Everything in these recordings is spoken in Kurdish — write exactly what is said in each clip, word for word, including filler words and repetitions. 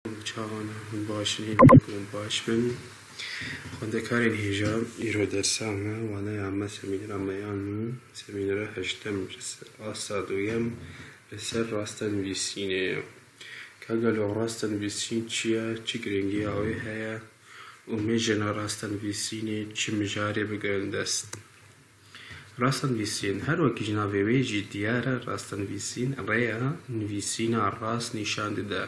Çavan hûn baş in, hîn hûn baş bin. Xwendekarên hêja, îro dersa me, waneya me semînera meyan û semînera heştem ji ser asta duyem li ser rastenivîsînê ye. Ka gelo rastenivîsîn çi ye, çi girîngiya wê heye û mêjena rastenivîsînê çi mijarê bigirin dest? Rastenivîsîn, her wekî ji navê wê jî diyar e, rastenivîsîn rêya nivîsîna rast nîşan dide.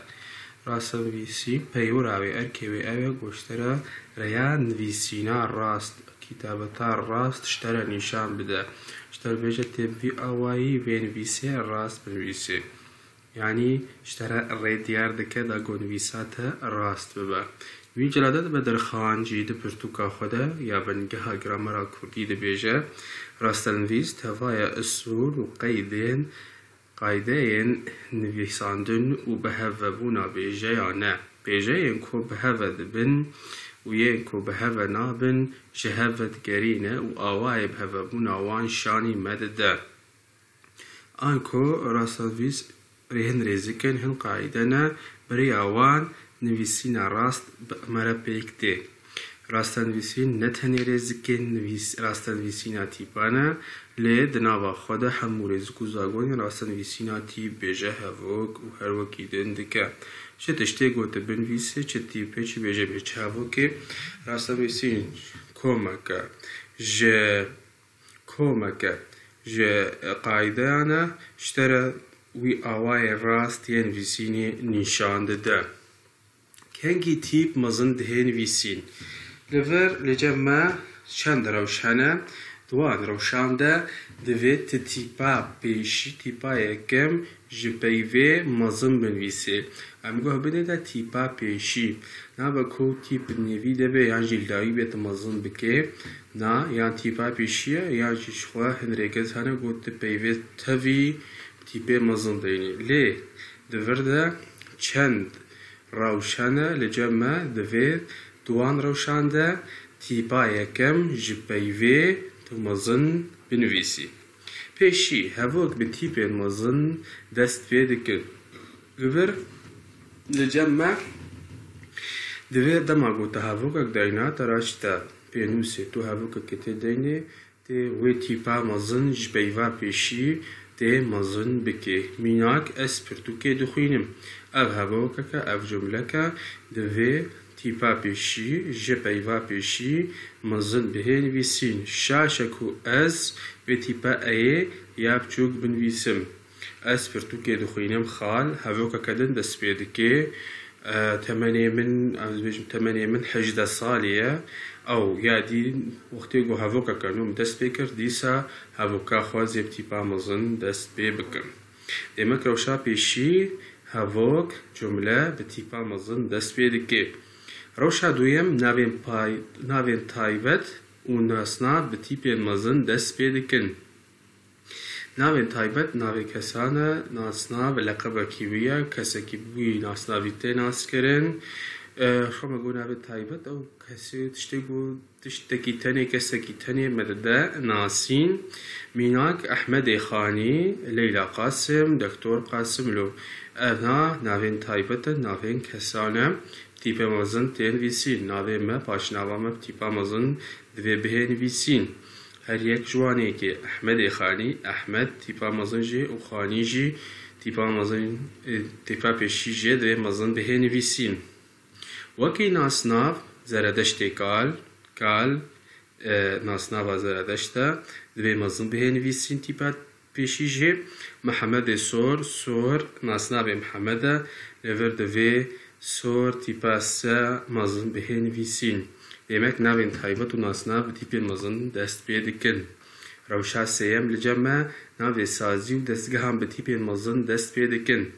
Rastenivîsîn peyora wê, erkê wê ew e ku ji te re rêya nivîsîna rast, kitabeta rast ji te re nîşan bide. Ji te re bêje tê bi vî awayî vê nivîsê rast binivîsê. Yanî ji te re rê diyar dike da ku nivîsa te rast bibe. Wî cila de dibe derxan jî di pirtûka xwe de ya bingeha gramera kurdî dibêje, rastenivîs tevaya usûl û qeydên, qaydeyên nivîsandin û bihevvebûna bêjeyan e. Bêjeyên ku biheve dibin û yên ku biheve nabin ji hev ve digerîne û awayê bihevebûna wan şanî me dide. Anku rastenivîs rê hin rêzik in, hin qaîde ne, bi rêya wan nivîsîna rast bi me re pêk tê. Rastenivîsîn ne tenê rêzikên nivîs-, rastenivîsîna tîpan e, lê di nava xwe de hemû rêzik û zagonên rastenivîsîna tîp bêje hevok û her wekî din dike. Ji tiştê ku tu binivîsê, çi tîpê, çi bêjemê, çi hevokê, rastenivîsîn komeke ji komeke ji qaideyan e, ji te re wî awayê rast yê nivîsînê nîşan dide. Kengî tîp mezin dihê nivîsîn? Li vir li cem me çend rewş hene. Di wan rewşan de divê tu tîpa pêşî, tîpa yekem, ji peyvê mezin binivîsê. Em guh bidê de tîpa pêşî. Nabe ku tîp bi nêvî de be yan jî li dawî be tu mezin bikê. Na, yan tîpa pêşî ye, yan jî ji xwe hin rêkez hene ku tu peyvê tevî tîpê mezin deynî. Lê di vir de çend rewş hene, li cem me divê di wan rewşan de tîpa yekem ji peyvê tu mezin binivîsî. Pêşî, hevok bi tîpên mezin dest pê dikin. Li vir li cem me divê dema ku tu hevokek dayna, te raşte pênûsê, tu hevokekê tê deynê, tê wê tîpa mezin ji peyva pêşî tê mezin bikê. Mînak, ez pirtûkê dixwînim. Ev hevokeke, ev cumleke divê tîpa pêşî ji peyva pêşî mezin bihê nivîsîn. Şaş e ku ez vê tîpa eyê ya biçûk binivîsim. Ez pirtûkê dixwînim, xal, hevokeke din dest pê dike. E, temenê min, ez dibêjim, temenê min hejdeh salî ye. Ew ya dî wextê ku hevokeke nû min dest pê kir, dîsa hevoka xwe zê bi tîpa mezin dest pê bikim. Demek rewşa pêşî hevok, cumle bi tîpa mezin dest pê dike. Rewşa duyem navên pay-, navên taybet û nasnav bi tîpên mezin dest pê dikin. Navên taybet navê kesan e, nasnav leqebekî wî ye, kesekî bi wî nasnavî tê naskirin. E, xwe me got navê taybet ew kesê tiştê ku tiştekî tenê, kesekî tenê me dide nasîn. Mînak, Ehmedê Xanî, Leyla Qasim, Doktor Qasimlo. Evna navên taybet in, navên kesan e. Tîpê mezin tên nivîsîn. Navê me, paşnava me bi tîpa mezin divê bihê nivîsîn. Her yek ji wan êkê, Ehmedê Xanî, Ehmed tîpa mezin jê û Xanî jî tîpa mezin, e, tîpa pêşî jê divê mezin bihê nivîsîn. Wekî nasnav, Zeredeştê kal, kal, e, nasnava Zeredeşt e, divê mezin bihê nivîsîn tîpa pêşî jê. Mihemedê Sor, Sor, nasnavê Mihemed e, li vir divê Sor tîpa se mezin bihê nivîsîn. Demek navên taybet û nasnav bi tîpên mezin dest pê dikin. Rewşa sêyem li cem me navê sazî û destgehan bi tîpên mezin dest pê dikin.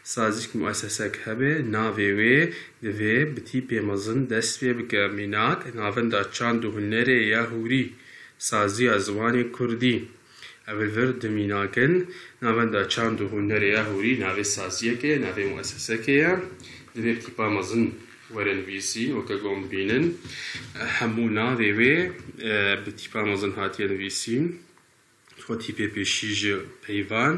Sazî ku muesesek hebe, navê wê divê bi tîpê mezin dest pê bike. Mînak, Navenda Çand û Hunerê ya Hûrî, Saziya Zimanê Kurdî. Ev li vir du mînak in. Navenda Çand û Hunerê ya Hûrî navê saziyekê ye, navê muesesekê ye. Divê bi tîpa mezin were nivîsîn, weke ku em bînin. Hemû navê wê, e, bi tîpa mezin hatiye nivîsîn. Xwe tîpê pêşî ji peyvan.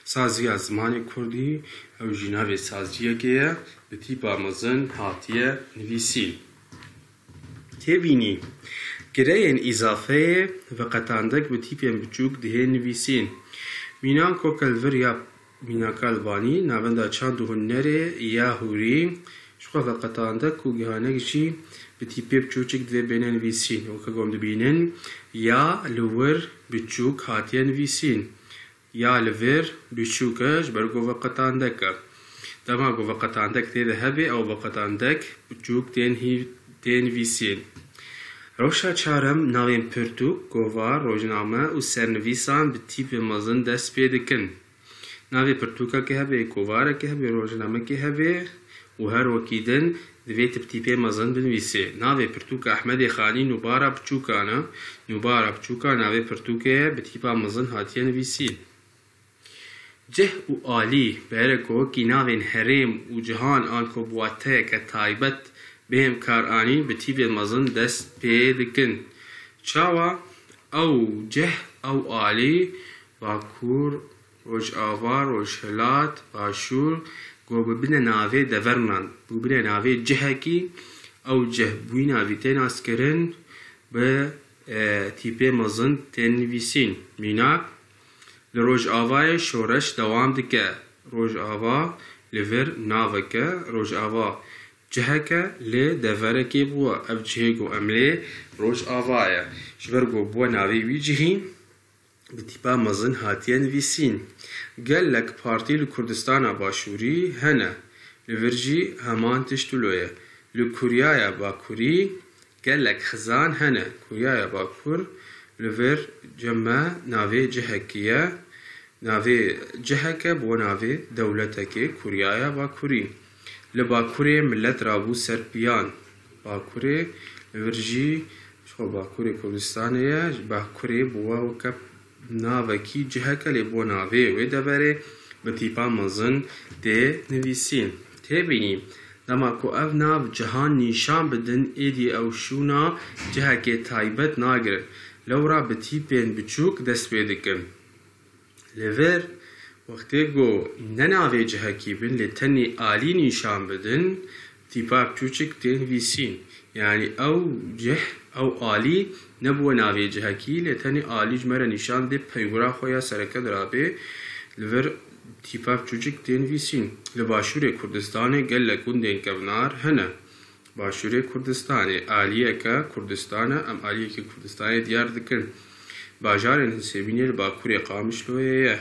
Saziya Zimanê Kurdî, ew jî navê saziyekê ye. bi tîpa mezin hatiye nivîsîn. Têbînî, gireyên îzafeyê veqetandek bi tîpên biçûk dihê nivîsîn. Mînan koke li vir ya mînaka li banî, navenda çand û hunerê ya hûrî, ji xwe veqetandek û gihanek jî bi tîpê biçûçik divê bêne nivîsîn. Weke ku em dibînin, ya li wir biçûk hatiye nivîsîn. Ya li vir biçûk e, ji ber ku veqetandek e. Dema ku veqetandek tê de hebe, ew veqetandek biçûk tên hî-, tên nivîsîn. Rewşa çarem, navên pirtûk, govar, rojname û sernivîsan bi tîpê mezin dest pê dikin. Navê pirtûkekê hebe, govarekê hebe, rojnamekê hebe û her wekî din divê tu bi tîpê mezin binivîsê. Navê pirtûka Ehmedê Xanî nûbara biçûkan e. Nûbara biçûka navê pirtûkê ye, bi tîpa mezin hatiye nivîsîn. Cih û alî, bi hereko wekî navên herêm û cihan anko bi wateyeke taybet bê hemkaranîn, bi tîpên mezin dest pê dikin. Çawa? Ew cih, ew alî, Bakur, Rojava, Rojhilat, Başûr, ku bibine navê devernan, bibine navê cihekî, ew cih bûyîna vî tê naskirin, bi, e, tîpê mezin tên nivîsîn. Mînak, li Rojavayê şoreş dewam dike. Rojava li vir naveke, Rojava ciheke li deverekê bûye. Ev cihê ku em lê Rojava ye. Ji ber ku bûye navê wî cihî, bi tîpa mezin hatiye nivîsîn. Gelek partî li Kurdistana Başûrî hene. Li vir jî heman tişt wilo ye. Li Kuryaya Bakurî gelek xizan hene. Kuryaya Bakur li vir cem me navê cihekî ye. Navê ciheke bo navê dewletekê Kuryaya Bakurî. Li Bakurê milet rabû ser piyan. Bakurê li vir jî ji xwe Bakurê Kurdistanê ye. Bakurê bûye weke navekî ciheke lê bo navê wê deverê bi tîpa mezin tê nivîsîn. Têbînî, dema ku ev nav cihan nîşan bidin, êdî ew şûna cihekê taybet nagirin. Lewra bi tîpên biçûk dest pê dikin. Li vir, wextê ku ne navê cihekî bin, lê tenê alî nîşan bidin, tîpa biçûçik tê nivîsîn. Yanî ew cih, ew alî nebûye navê cihekî, lê tenê alî ji me re nîşan dê peywira xwe ya sereke dirabê. Li vir tîpa biçûçik tê nivîsîn. Li Başûrê Kurdistanê gelek gundên kevnar hene. Başûrê Kurdistanê, aliyeke Kurdistan e, em aliyekî Kurdistanê diyar dikin. Bajarên Husêmînê li bakurê Qamişloyê ye.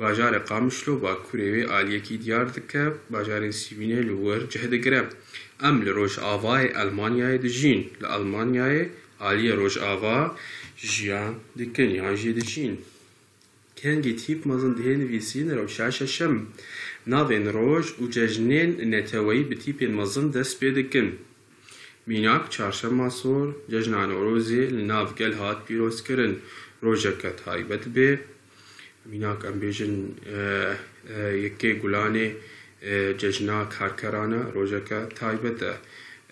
Bajarê Qamişlo bakurê wê aliyekî diyar dike. Bajarên Sîmînê li wir cih digire. Em li Rojavayê Elmanyayê dijîn. Li Elmanyayê aliyê Rojava jiyan dikin yan jî dijîn. Kengî tîp mezin dihê nivîsîn? Rewşa şeşem, navên roj û cejnên neteweyî bi tîpên mezin dest pê dikin. Mînak, çarşema sor, cejna Newrozê li nav gel hat pîrozkirin, rojeke taybet bê. Mînak, em bêjin, e, e, yekê Gulanê, e, cejna karkeran e, rojeke taybet e.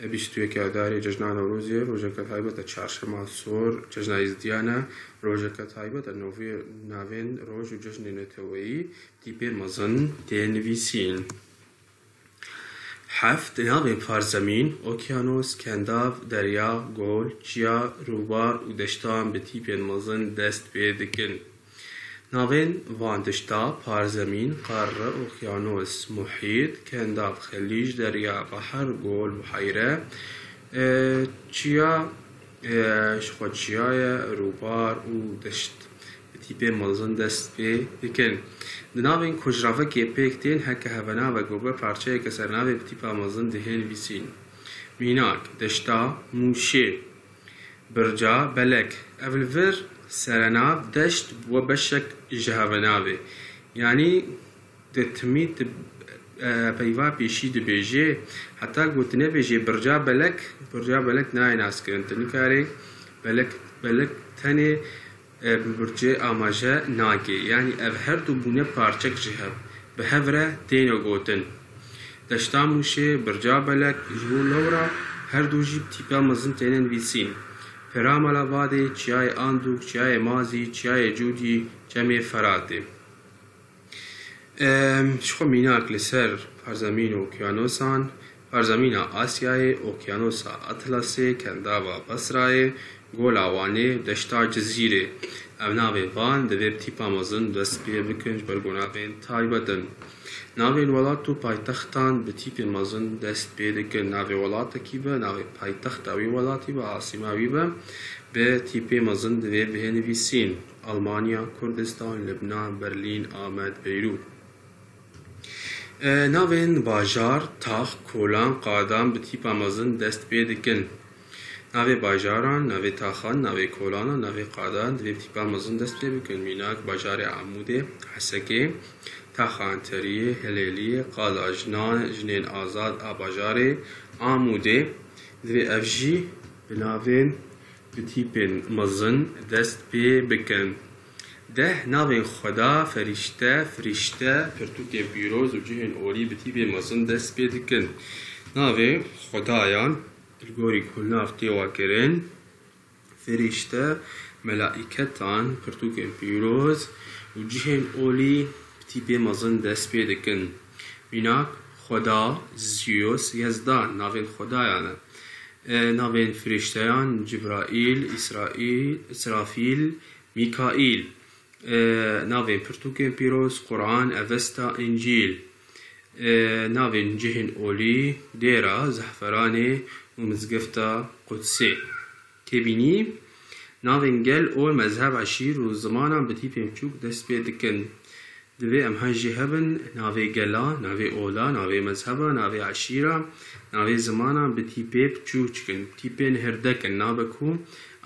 E, bîst û yek Adarê, cejna Newrozê, rojeke taybet e. Çarşema sor, cejna Êzidiyan e, rojeke taybet e. Novê, navên roj û cejnê neteweyî tîpê mezin tê nivîsîn. Heft, navên parzemîn, okyanos, kendav, derya, gol, çiya, rûbar û deştan bi tîpên mezin dest pê dikin. Navên van dişta, parzemîn, qare, okyanos, muhît, kendav, xelîc, derya, behr, gol, buheyre, e, çiya, e, ji xwe çiya ye, rûbar û deşt bi tîpê mezin dest pê dikin. Di navên ku ji ravekê pêk tên heke hevenavek bibe parçeyeke sernavê bi tîpa mezin dihê nivîsîn. Mînak, deşta Mûşê, birca Belek. Ev li vir serenav deşt bûye beşek ji hevenavê. Yanî di timî di, e, peyva pêşî dibêjê, heta ku tu nebêjê birca Belek, birca Belek nayê naskirin. Tu nikarê Belek, Belek tenê, e, bi bircê amaje nake. Yanî ev her du bûne parçek ji hev, bi hev re têne gotin. Deşta Mûşê, birca Belek, ji bo lewra her du jî bi tîpa mezin têne nivîsîn. Pera Mala Vadê, çiyayê Andûk, çiyayê Mazî, çiyayê Cûdî, çemê Feratê. Em, ji xwe mînak li ser parzemîn û okyanusan, parzemîna Asyayê, Okyanosa Atlasê, Kendava Basrayê, Gola Wanê, Deşta Cizîrê. Ev navê van divê bi tîpa mezin dest pê bikin, ji ber ku navên taybet in. Navên welat û paytextan bi tîpê mezin dest pê dikin. Navê welatekî be, navê paytexta wî welatî be, asîma wî be, bi tîpê mezin divê bihê nivîsîn. Almanya, Kurdistan, Libnan, Berlîn, Amed, Beyrût. E, navên bajar, tax, kolan, qadan bi tîpa mezin dest pê dikin. Navê bajaran, navê taxan, navê kolanan, navê qadan divê bi tîpa mezin dest pê bikin. Mînak, bajarê Amûdê, Hesekê, taxa Enteriyê, Hilêliyê, qada jinan, jinên azad a bajarê Amûdê divê ev jî bi navên bi tîpên mezin dest pê bikin. Deh, navên xweda, ferîşte, firîşte, pirtûkên pîroz û cihên olî bi tîpê mezin dest pê dikin. Navê xwedayan li gorî ku nav tê wa kirin, firîşte, melaîketan, pirtûkên pîroz û cihên olî bi tîpê mezin dest pê dikin. Mînak, xweda, Zeus, Yezdan, navên xwedayan e. E, navên firîşteyan, Cibraîl, Îsraîl, Îsrafîl, Mîkaîl. E, navên pirtûkên pîroz, Quran, Evesta, Încîl. E, navên cihên olî, dêra, Zehferanê û mizgefta Qudsê. Têbînî, navên gel, ol, mezheb, eşîr û zimanan bi tîpên biçûk dest pê dikin. Divê em hej jî hebin, navê gela, navê ola, navê mezheba, navê eşîra, navê zimanan bi tîpê biçûk in, tîpên hirdek in, nabe ku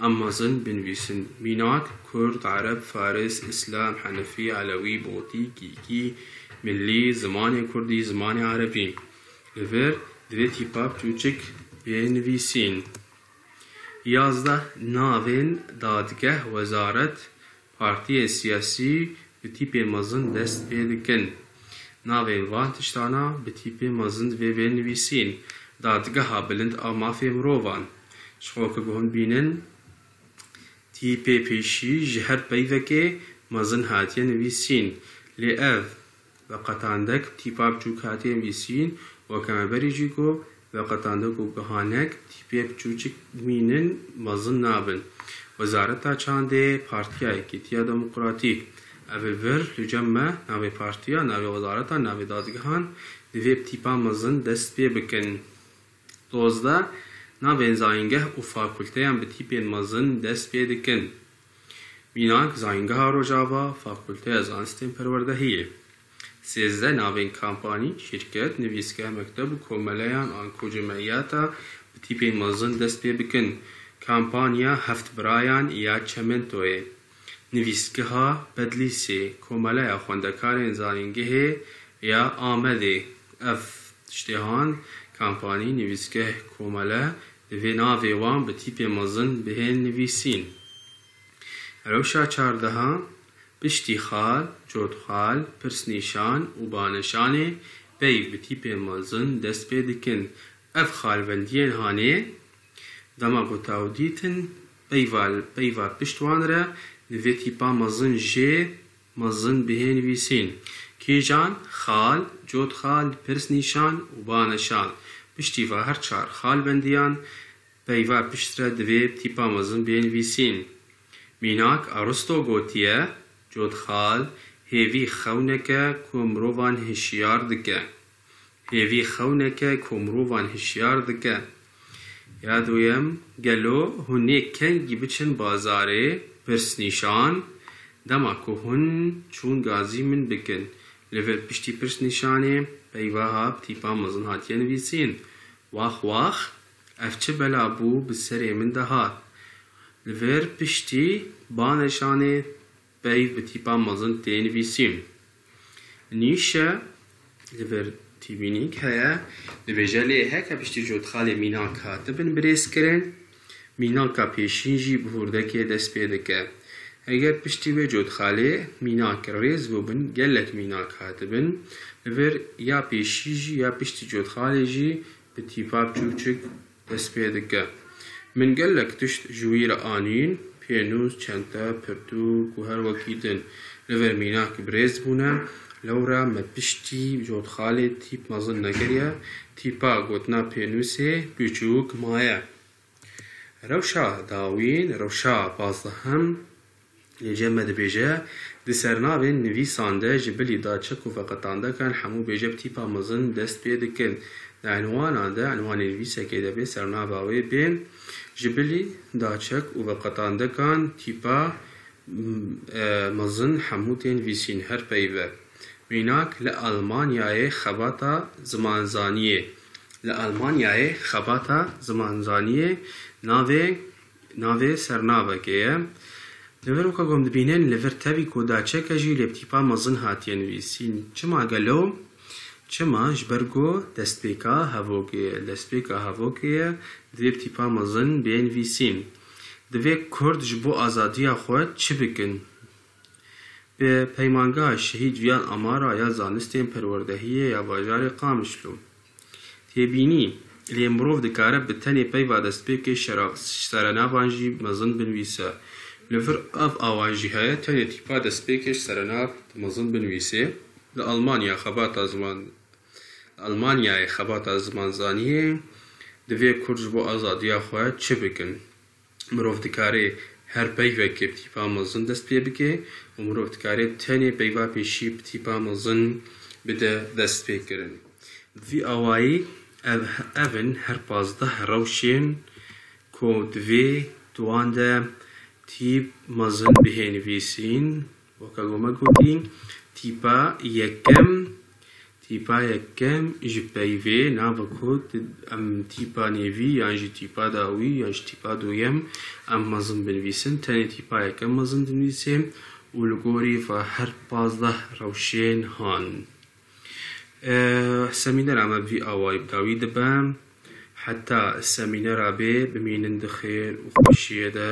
em mezin binivîsin. Mînak, Kurd, Ereb, Faris, Îslam, Henefî, Elewî, Botî, Kîkî, Millî, zimanê Kurdî, zimanê Erebî. Li vir divê tîpa biçûçik bê nivîsîn. Yazdeh, navên dadgeh, wezaret, partiyên siyasî bi tîpê mezin dest pê dikin. Navên van tiştana bi tîpê mezin divê bên nivîsîn. Dadgeha Bilind a Mafê Mirovan. Ji xwe ku hûn bînin, tîpê pêşî ji her peyvekê mezin hatiye nivîsîn. Lê ev veqetandek tîpa biçûk hatiye nivîsîn, weke me berî jî got, veqetandek û gihanek tîpê biçûçik dimînin, mezin nabin. Wezareta Çandê, Partiya Yekîtiya Demokratîk. Ev li vir li cem me navê partiya, navê wezareta, navê dadgehan divê bi tîpa mezin dest pê bikin. Dozdeh, navên zayîngeh û fakulteyan bi tîpên mezin dest pê dikin. Mînak, Zayîngeha Rojava, Fakulteya Zanistên Perwerdehiyê. Sêzdeh, navên kampanî, şîrket, nivîskeh, mekteb û komeleyan an ku cemiyeta bi tîpên mezin dest pê bikin. Kampanya Heft Birayan ya Çementoyê. Nivîsgeha Bedlîsê, Komeleya Xwendekarên Zayîngehê ya Amedê. Ev tiştê han, kampanî, nivîsgeh, komele, divê navê wan bi tîpê mezin bihên nivîsîn. Rewşa çardehan, piştî xal, cotxal, pirsnîşan û baneşanê peyv bi tîpê mezin dest pê dikin. Ev xalbendiyên hanê, dema ku taw dîtin, peyva, peyva pişt wan re divê tîpa mezin jê mezin bihê nivîsîn. Kîjan, xal, cotxal, pirsnîşan û baneşan. Piştî va her çar xalbendiyan peyva pişt re divê tîpa mezin bê nivîsîn. Mînak, Aristo gotiye, cotxal hêvî xewneke ku mirovan hişyar dike. Hêvî xewneke ku mirovan hişyar dike. Ya duyem, gelo hûn ê kengî biçin bazarê? Pirsnîşan, dema ku hûn çûn gazî min bikin. Li vir piştî pirsnîşanê peyva ha bi tîpa mezin hatiye nivîsîn. Wax wax, ev çi bela bû bi serê min de hat? Li vir piştî baneşanê peyv bi tîpa mezin tê nivîsîn. Nîşe, li vir tîbînîk heye, dibêje lê heke piştî cotxalê mînak hatibin birêz kirin, mînaka pêşîn jî bi hûrdekê dest pê dike. Heger piştî wê cotxalê mînak rêz bûbin, gelek mînak hatibin, li vir ya pêşî jî ya piştî cotxalê jî bi tîpa biçûçik dest pê dike. Min gelek tişt ji wî re anîn, pênûs, çente, pirtûk û her wekî din. Li vir mînak birêz bûne, Lewra me piştî cotxalê tîp mezin nekiriye, tîpa gotina pênûsê biçûk maye. Rewşa dawîn, rewşa pazdehim, lê cem me dibêje, di sernavên nivîsan de ji bilî daçik û veqetandekan hemû bêje bi tîpa mezin dest pê dikin. Di enwanan de, enwanê nivîsekê de bê sernava wê bên ji bilî daçik û veqetandekan tîpa e, mezin hemû tên vîsîn her peyve. Mînak, li Almanyayê xebata zimanzaniyê. Li Almanyayê xebata zimanzaniyê navê, navê sernavekê ye. Li vir weke ku em dibînin, li vir tevî ku daçeke jî lê bi tîpa mezin hatiye nivîsîn. Çima gelo? Çima? Ji ber ku destpêka hevokê ye. Destpêka hevokê ye, divê bi tîpa mezin bê nivîsîn. Divê Kurd ji bo azadiya xwe çi bikin? Bi peymangeha Şehîd Viyan Amara ya Zanistên Perwerdehiyê ya bajarê Qamişlo. Têbînî, lê mirov dikare bi tenê peyva destpêkê şera-, serenavan jî mezin binivîse. Li vir ev awa jî heye, tenê tîpa destpêkê ji serenav mezin binivîsê. Li Almanya xebata ziman, Almanyayê xebata zimanzaniyê divê Kurd ji bo azadiya xwe çi bikin? Mirov dikare her peyvekê bi tîpa mezin dest pê bike û mirov dikare tenê peyva pêşî bi tîpa mezin bide destpêkirin. Bi vî awayî ev, ev in her pazdeh rewşên ku divê di wan de tîp mezin bihê nivîsîn. Weke ku me gotî, tîpa yekem, tîpa yekem ji peyvê nava ku em tîpa nêvî yan jî tîpa dawî yan jî tîpa duyem em mezin binivîsin. Tenê tîpa yekem mezin dinivîsê û li gorî va her pazdeh rewşên han. E, semînera me bi vî awayî bi dawî dibe. Heta semînera bê bimînin di xêr û xweşiyê de.